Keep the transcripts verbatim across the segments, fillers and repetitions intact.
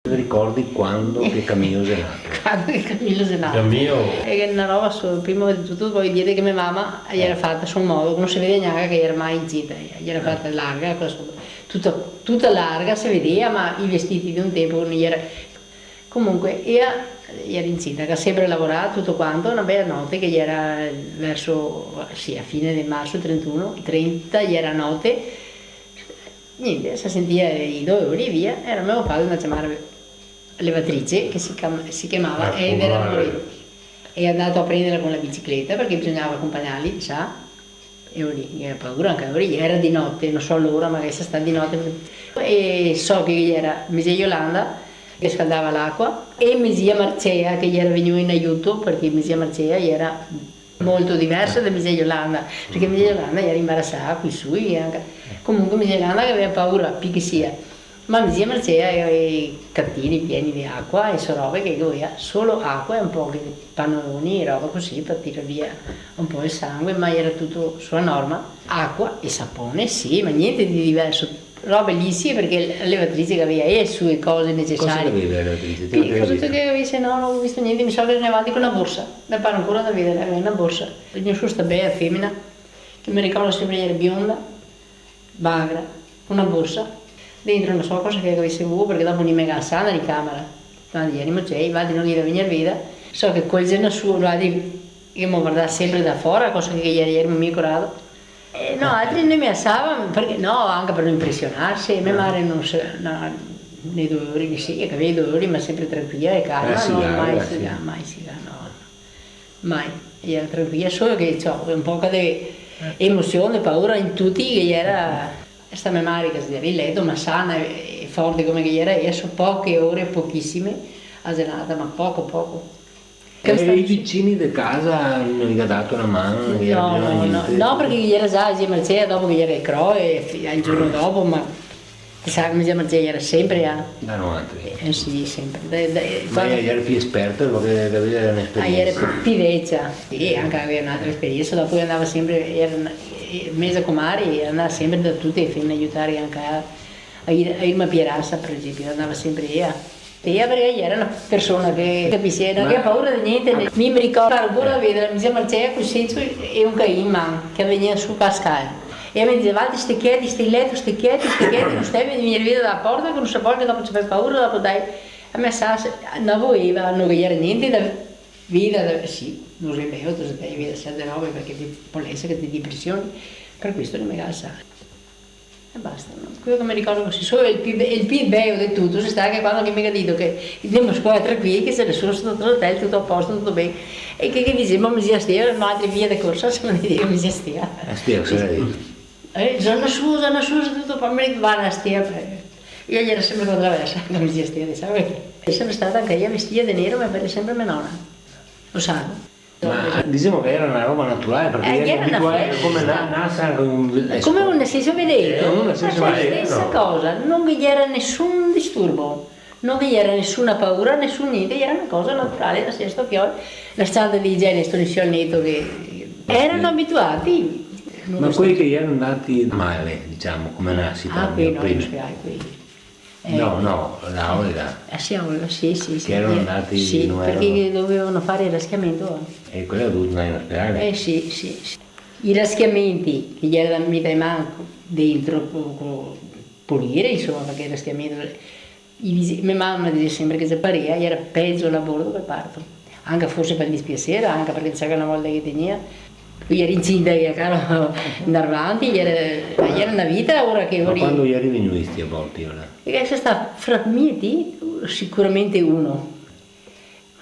Te ricordi quando che Camilo xe nato? Quando che Camilo xe nato. Camilo. E che na roba so-, prima de tuto vojo dire che me mama la iera fata a so modo, che no se vedea gnanca che la iera mai incinta, la iera fata larga, quela so-, tuta, tuta larga, se vedea, ma i vestiti de un tempo no iera. Comunque, ela, la iera incinta, che ga sempre lavorà, tuto quanto, na bela note che iera verso, sì, a fine de marso, trentuno, trenta, iera note, gnente, se sentia i dolori, via, e alora me pare ndà a ciamar la levatrice, che se chiam-, se chiamava, e la iera morì. E xe ndà a prenderla co la bicicleta, parché bisognava aconpagnarli, sa? E lì, iera paura anca lì, iera de note, no so l'ora, ma che sia stà de note. E so che iera me zia Iolanda, che scaldava l'acua, e me zia Marcea, che iera vegnua in aiuto, parché me zia Marcea iera molto diversa da me zia Iolanda, parché me zia Iolanda iera imbarasà coi sui, anca. Comunque me zia Iolanda che gaveva paura, pi che sia. Ma me zia Marcea, i catini pieni de acua e so robe che gaveva solo acua e un poco de panoloni e roba cusì par tirar via un po' el sangue, ma iera tuto su a norma. Acua e sapone, sì, ma gnente de diverso. Robe lisie, parché la levatrice che gaveva le sue cose necesarie. Cosa che gaveva la levatrice? Sì, cosa che gaveva, se no, no go visto gnente, me so che ghe ne avanti co na borsa. Me pare ancora da vedere, gaveva na borsa. Vegnea su sta bela femena, che me ricordo sempre, iera bionda, magra, co na borsa, dentro no so cosa che gavese vuo, parché dopo no i me ga asà in camera, tanto ierimo cei, valtri no i ghe la vegnea a vedar, so che quel giorno su, valtri, che me vardava sempre da fora, cosa che iera, ierimo mia corado. Eh, no, altri no i me asava, parché, no, anca par no impresionarse, me mare no se, no, nei dolori, che sì, che gaveva i dolori, ma sempre tranquila e calma, no, mai sigà, mai sigà, no. Mai, iera tranquila, solo che, ciò, un poco de emosion, de paura in tuti, che iera sta me mare che stava in leto, ma sana e, e forte come che iera, e so poche ore, pochisime, a giornata, ma poco, poco. E i vicini de casa no i ga dato na man? No, no, no, no, parché iera za, iera Marcea, dopo che iera el croe, e fi-, el giorno dopo, ma Te sa che me zia Marcea iera sempre a... Da noaltri. Eh, sì, sempre. Da, da, ma quando ela iera pi esperta, parché la gaveva un'esperiensa. Ah, iera pi, pi vecia. Sì, anca gaveva un'altra esperiensa, dopo ela ndava sempre, iera na, eh, meza comare, ela ndava sempre da tute le femene a aiutare anca a, a Ir-, a Irma Pierasa, par esenpio, ela ndava sempre ela. Ela, parché ela iera na persona che, capisi, no gaveva paura de gnente, ne-, mi me ricordo ancora, vedi, la me zia Marcea col senso e un cain in man, che vegnea su Pascal. E ela me dixeva: "Valtri, stè chieti, stè in leto, stè chieti, stè chieti, no stè vegnir via da la porta, che no se pol, che dopo se fa paura, dopo dai." A me sa, se, no voleva, no ghe iera gnente da veder, da, sì, no se beve, se deve veder certe robe, parché te, pol esar che te dà impresion, par questo no me ga lasà. E basta, no? Quelo che me ricordo cusì, solo el pi be-, el pi beo de tuto xe stà che quando che me ga dito che ndemo a scola tranquili, che se ne so stà tuto a posto, tuto ben. E che, che dixemo, me zia Stea, noaltri via de corsa, se me dixeva me zia Stea. Eh, Stea, cosa la dixeva? Eh, zona susa, zona susa, tuto, po me va la Stea, eh. Ela iera sempre contraversa, la me zia Stea, sa parché? Xe sempre stà anca ela vestìa de nero, me pare sempre me nona. Lo sa, no? Ma, dixemo che iera na roba naturale, parché... Eh, iera na festa. Come na-, nasa con, come un naseso benedeto. Eh, un naseso benedeto. La stesa cosa, no ghe iera nesun disturbo, no ghe iera nesuna paura, nesun gnente, iera na cosa naturale, la stesa fiol, la santa de igiene, sto nisiol neto che... Iera abituai. Ma quei che iera ndai male, dixemo, come nasita, ah, quei no, prima. No, no, la Olga. Eh, sì, Olga, sì, sì, sì. Che iera ndai, sì, no iera, parché doveva far el raschiamento. E quela doveva ndar in ospedal? Eh, sì, sì, sì. I raschiamenti che ghe iera da metar man dentro, co, co, pulire, insoma, parché el raschiamento, i dise-, me mama dixea sempre che se parea, iera pezo l'aborto che el parto. Anca forse par dispiaser, anca parché sa che na volta che tegnea, iera incinta, iera, caro, ndar vanti, iera, iera na vita, ora che... Ma quando ieri vegnui sti aborti, ora? E che xe stà fra mi e ti, sicuramente uno.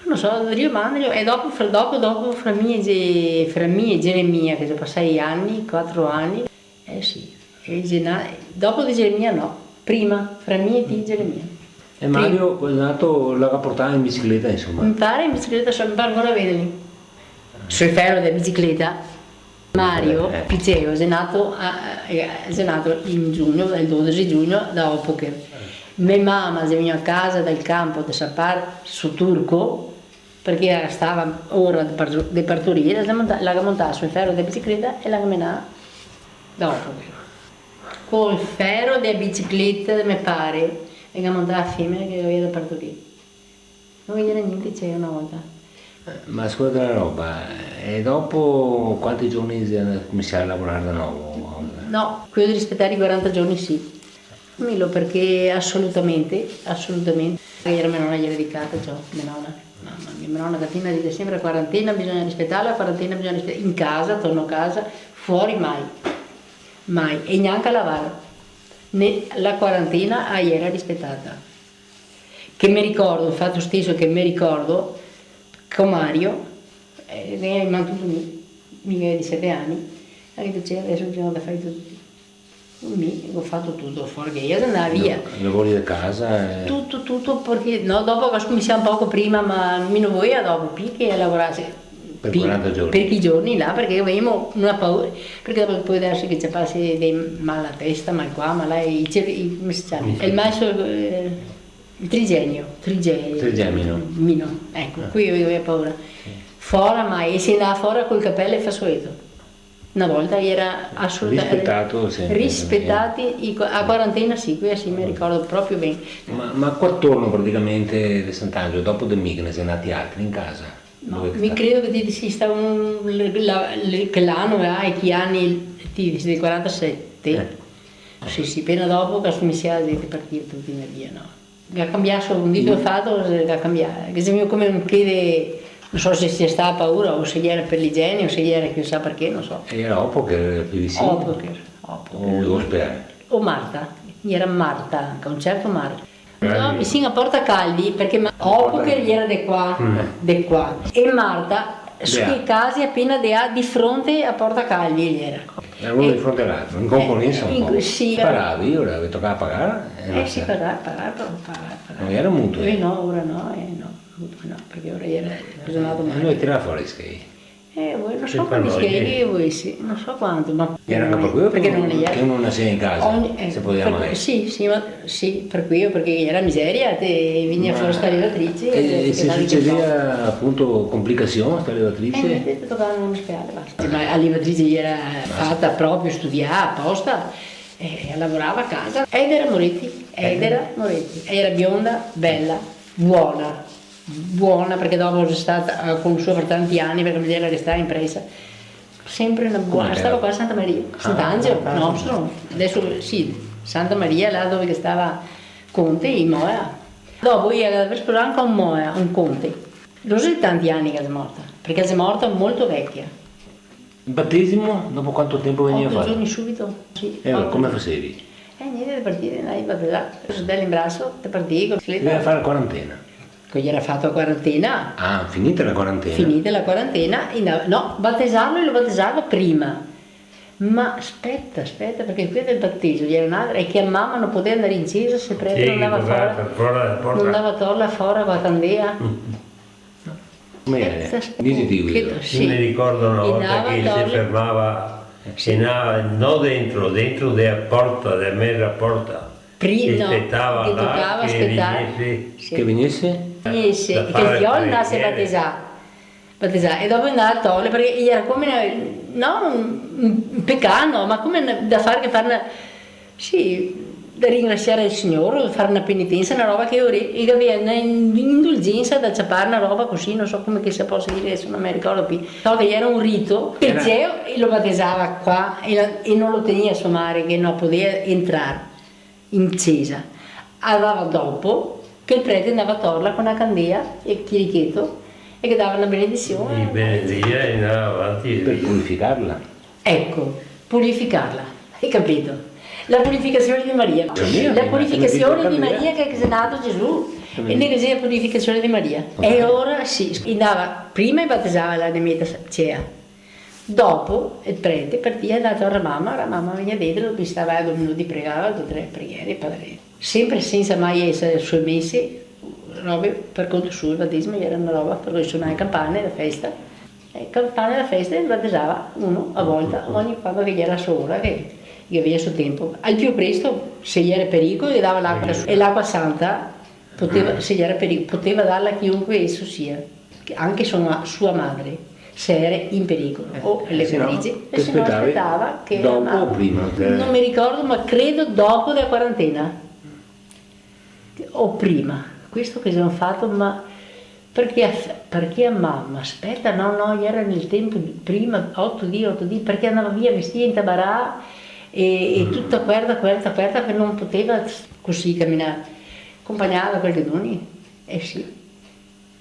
No so, Dio manda, e dopo, fra, dopo, dopo, fra mi e Ge-, fra mi e Geremia, che xe pasai ani, quatro ani. Eh sì, e Gena-, dopo de Geremia no, prima, fra mi e ti, Geremia. E Mario, quel nato, la ga portà in bicicleta, insoma. Me pare in bicicleta, so, me pare ancora vederli. Sul fero de bicicleta. Mario, eh, Piceo, xe nato a, eh, xe nato in giugno, el dodese giugno, dopo che me mama xe vegnua a casa dal campo de sapar su Turco, parché la stava ora de par-, de partorir, la xe monta-, la ga montà sul fero de bicicleta e la ga menà dopo. Col fero de bicicleta, me pare, E ga mandà a femena che gavea da partorir. No ghe gera gnente, ghe gera na volta. Eh, ma scolta na roba, e dopo quanti giorni xe scominsià a lavorar da novo? No, queo de rispetar i quaranta giorni sì. Milo, parché asolutamente, asolutamente. Gera me nona, gera dedicata, ciò, me nona. Mama mia, me nona Catina dise sempre: "La quarantena bisogna rispetarla, la quarantena bisogna rispetarla." In casa, torno casa, fuori mai. Mai. E gnanca a lavar. Né la quarantena a gera rispetata. Che me ricordo, el fato steso che me ricordo, co Mario, eh, ne ga mantuto mi, mi gavea disete ani, e ga dito: "Sì, deso bisogna far tuto." Mi go fato tuto, fora che mi andava via. Lavori de casa, eh. Tuto, tuto, parché, no, dopo go scominsià un poco prima, ma mi no voea dopo, pi che lavorase. Per pi-, quaranta giorni. Per quei giorni là, parché gavemo na paura, parché dopo pol darse che te pasi de mal a testa, mal qua, mal là, e i cer-, i, come se ciama? Infetti. El mal so-, eh, trigenio, trige-, Trigemino. Mino, eco, ah, queo gavea paura. Sì. Fora mai, e se ndava fora col capel e fasoleto. Na volta gera asolutamente rispetato, sempre, rispetati, i co-, a quarantena sì, quea sì, me ricordo proprio ben. Ma, ma qua torno praticamente de Sant'Angelo, dopo de mi ghe ne xe nati altri in casa? No, dove che mi sta? Credo che ti, ti sia stà un, le, la, le, che l'ano, eh, che ani, ti, del quarantasete? Eh. Sì, sì, pena dopo che ga scominsià a partir tuti via, no? Ga cambià, so, un dito fato, ga cambià. Che xe vegnù come un che de, no so se sia stà paura o se gera per l'igiene o se gera chi sa parché, no so. E gera dopo che gera più vicin? Dopo che, dopo che. O l'ospedal? O Marta, gera Marta anca, un certo Marta. Calvi. No, vicin a Porta Calvi, parché ma-, dopo che gera de qua, mm, de qua. E Marta, su che casi apena de là, de fronte a Porta Calvi gera. Gera uno de fronte a l'altro, in concorrensa un po'. Sì. Pagavi, ora ve tocava pagar, eh, sì, pagar, pagar, pagar, pagar. No gera mutuo? Eh, no, ora no, eh, no, mutuo no, parché ora gera, eh, bisogna... E no i tirava fora i schei? Eh, voi, no so quanti schei che voi, sì, no so quanto, ma... Gera anca par queo che no, che no nasea in casa, se podeva mai. Sì, sì, ma sì, par queo, parché gera miseria, te vegnea fora sta levatrice, e, e se sucedea apunto complicasion, sta levatrice? Eh, gnente, te tocava un ospedal, basta. Ma la levatrice gera fata proprio, studià aposta, e lavorava a casa. Edera Moretti, Edera Moretti. Gera bionda, bela, bona. Bona, parché dopo xe stata, eh, conosuta par tanti ani, parché mi gera restà in presa. Sempre na bona, stava qua a Santa Maria, Sant'Angelo, nostro. Deso, sì, Santa Maria, là dove che stava Conte, in Moea. Dopo ela la ga sposà anca un Moea, un Conte. No xe tanti ani che la xe morta, parché la xe morta molto vecia. El batesimo, dopo quanto tempo vegniva fato? Oto giorni subito, sì. E alora, come fasevi? Eh, gnente, te partivi, ndavi a batesar, co el fradel in braso, te partivi co la bicicleta. Doveva far la quarantena. Co gera fato la quarantena. Ah, finita la quarantena? Finita la quarantena, ndava, no, batesarlo, lo batesava prima. Ma speta, speta, parché quea del bateso gera n'altra, e che la mama no podeva ndar in cesa se el prete no ndava fora, no ndava a torla fora co la candea. Come gera? Dixi ti, Guido. Sì. Mi me ricordo na volta che se fermava, se ndava no dentro, dentro de la porta, de la meza porta. Pri-, no, che tocava che tocava spetar. Vegnese. Sì. Che vegnese? Vegnese, che el fiol ndase a batesar. Batesar. E dopo ndava a torle, parché gera come na, no, un, un pecà, no, ma come na, da far che far na, sì, da ringrasiar el Signor, far na penitensa, na roba che ora, e che gavea na in-, indulgensa da ciapar na roba cusì, no so come che se posa dir, deso no me ricordo pi. So che gera un rito, che el ceo, e lo batesava qua, e la, e no lo tegnea so mare, che no podea entrar in cesa. Ndava dopo, che el prete ndava a torla co na candea e el chiricheto, e che dava na benedision. I benedea e ndava avanti. Per purificarla. Eco, purificarla, hai capito? La purificasion de Maria. Sì, la purificasion de Maria che xe nato Gesù, e ne che xe la purificasion de Maria. E ora sì, ndava, prima i batesava la nemeta cea. Dopo, el prete partia, ndava a torla a mama, la mama vegnea dentro, dopo i stava do minuti, pregava, do tre preghere, padre. Sempre sensa mai esare somese, robe par conto suo, el batesimo gera na roba, par cui sonava le canpane da festa. E canpane da festa, e batesava uno a volta, ogni quando che gera so ora, che, che gavea so tempo. Al più presto, se gera pericolo, ghe dava l'acqua, e l'acqua santa, podeva, se gera peri-, podeva darla a chiunque esso sia, che anche sua, sua madre, se era in pericolo, o le... Eh, se no, e se no spetava che dopo o prima, che... No me ricordo, ma credo dopo dela quarantena. O prima, questo che gavemo fato, ma parché a, parché a mama, speta, no, no, iera nel tempo de prima, oto dì, oto dì, parché andava via vestìa, intabarà e, e tuta cuerta, cuerta, cuerta, che no podeva cusì caminar. Conpagnava da qualcheduni, eh sì.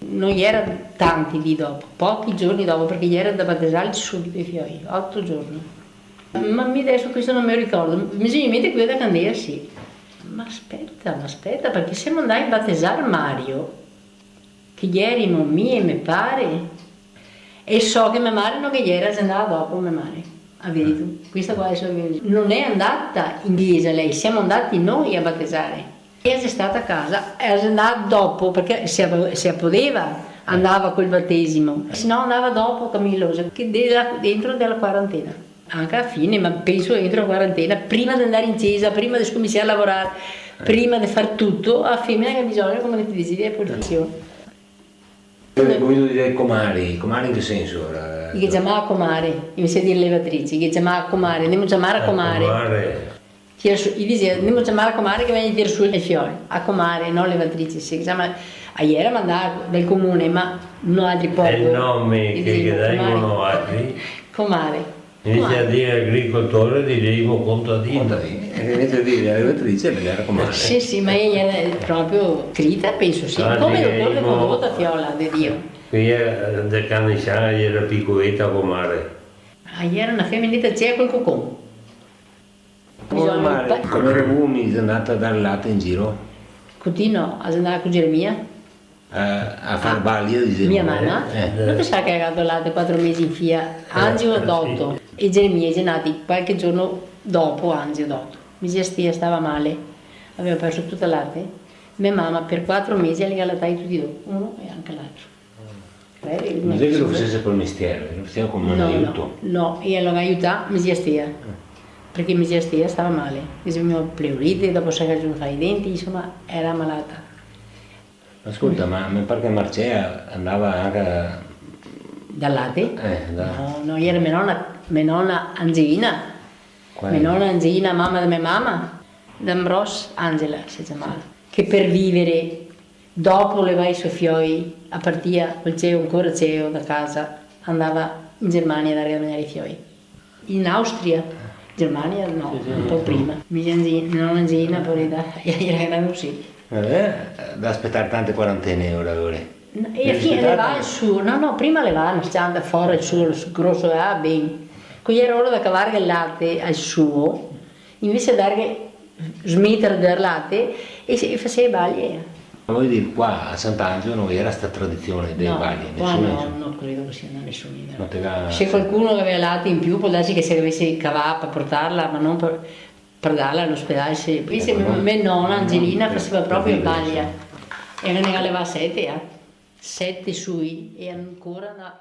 No iera tanti dì dopo, pochi giorni dopo, parché iera da batezarli subito i fioi, oto giorni. Ma mi deso questo no me lo ricordo, me vien in mente quela dea candela, sì. Ma speta, ma speta, parché semo ndai a batezar Mario, che ierimo mi e me pare, e so che me mare no ghe iera, xe ndà dopo me mare, a vedito. Questa qua deso, no xe ndata in chiesa lei, semo ndati noi a batezare. E xe stata a casa, e xe ndà dopo, parché se a, se a podeva, andava col batesimo, se no andava dopo, Camilo, che de là dentro dela quarantena. Anca a fine, ma penso entro la quarantena, prima de ndar in chiesa, prima de scominsiar a lavorar, prima de far tuto, a femena che ga bisogno, come che te dixi, de protesion. Eh, come dire comare, comare in che senso? I ghe ciamava comare, invese de dir levatrice, i ghe ciamava comare, ndemo ciamar comare. Eh, comare. Tirar su, i dixeva, ndemo ciamar comare che vien a tirar su i fioi. A comare, no levatrice, se ciama, a iera mandà dal comune, ma noaltri poco. Xe el nome che ghe demo noaltri. Comare. Invese de dir agricoltore, dixemo contadino. Contadino. E invese de dir levatrice, ghe iera comare. Sì, sì, ma ela iera proprio scrita, penso, sì. Ah, come lo, come lo vota, fiola de Dio. Quela de Canisana iera piccoleta comare. A iera na femineta, cea col cocon. Come, bisogna mare, pa- come iera, mi xe ndata a dar late in giro? Cotino, a xe ndà co Geremia. A, a far balia, dixemo, mia mama? Eh. No te sa che a ga dato late quatro mesi in fila, Angelo doto, e Geremia xe nati qualche giorno dopo Angelo doto. Mia zia Stea stava male, gaveva perso tuto el late. Mia mama per quatro mesi la ga latai tuti e do, uno e anca l'altro. Eh, no xe che lo fasese par mestiere, lo faseva come un aiuto. No, no, no, ela la ga aiutà mia zia Stea, parché mia zia Stea stava male, ghe vegneva pleurite, dopo se ga fato i denti, insoma, iera malata. Ma scolta, ma me par che Marcea andava anca... Dal late? Eh, da... No, no, iera me nona, me nona Angelina. Quale? Me nona Angelina, mama de me mama, D'Ambros Angela se ciamava, che per vivere, dopo levà i so fioi, a partia col ceo ancora ceo da casa, andava in Germania a dare da magnar i fioi. In Austria, Germania no, sì, sì, un po' prima. Mia Angi-, nona Angelina, poareta, iera grande cusì. Eh, da aspetar tante quarantene ora, ora. No, e a fine levà el suo, no, no, prima levà na s-cianta fora el suo, el groso, ah, ben. Co iera ora da cavarghe el late al suo, invese darghe, smeter de dar late, e se, e faseva balie. Ma vojo dir, qua a Sant'Angelo no iera sta tradision de balie, no, qua nesuni, no, insoma. No credo che sia nesuni, no. No te ga... Se qualcuno che gaveva late in più, pol darse che se gavese cavà par portarla, ma no par, par darla a l'ospedale, se, invese me, me nona Angelina faseva proprio balia. E ne ga levà sete, eh. Sete sui, e ancora na,